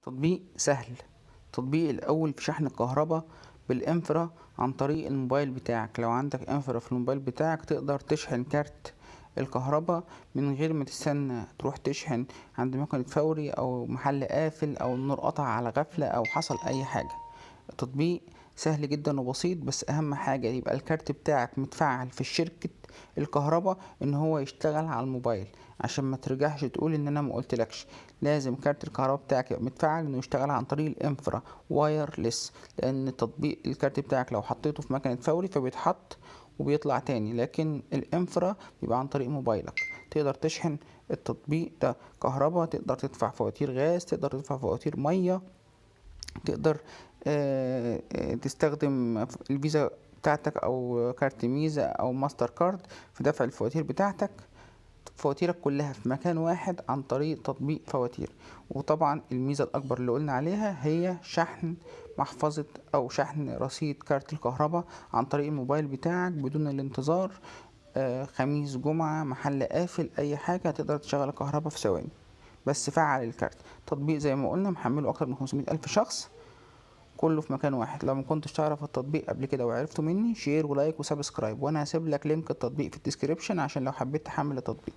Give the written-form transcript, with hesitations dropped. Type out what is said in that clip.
تطبيق سهل، تطبيق الأول في شحن الكهرباء بالإنفرا عن طريق الموبايل بتاعك. لو عندك إنفرا في الموبايل بتاعك تقدر تشحن كارت الكهرباء من غير ما تستنى تروح تشحن عند مكنة فوري أو محل قافل أو النور قطع على غفلة أو حصل أي حاجة. التطبيق سهل جدا وبسيط، بس أهم حاجة يبقى الكارت بتاعك متفعل في شركة الكهرباء إن هو يشتغل على الموبايل، عشان ما ترجعش تقول إن أنا ما قلتلكش. لازم كارت الكهرباء بتاعك يبقى متفعل إنه يشتغل عن طريق الإنفرا wireless، لأن تطبيق الكارت بتاعك لو حطيته في مكنة فوري فبيتحط وبيطلع تاني، لكن الإنفرا بيبقى عن طريق موبايلك. تقدر تشحن التطبيق ده كهرباء، تقدر تدفع فواتير غاز، تقدر تدفع فواتير مية، تقدر تستخدم الفيزا بتاعتك او كارت ميزة او ماستر كارد في دفع الفواتير بتاعتك. فواتيرك كلها في مكان واحد عن طريق تطبيق فواتير. وطبعا الميزة الأكبر اللي قلنا عليها هي شحن محفظة أو شحن رصيد كارت الكهرباء عن طريق الموبايل بتاعك بدون الانتظار. خميس جمعة محل قافل أي حاجة، تقدر تشغل الكهرباء في ثواني بس فعل الكارت. تطبيق زي ما قلنا محمله أكتر من 500 ألف شخص، كله في مكان واحد. لو ما كنتش تعرف التطبيق قبل كده وعرفته مني، share و like و subscribe، وانا هسيب لك link التطبيق في ال description عشان لو حبيت تحمل التطبيق.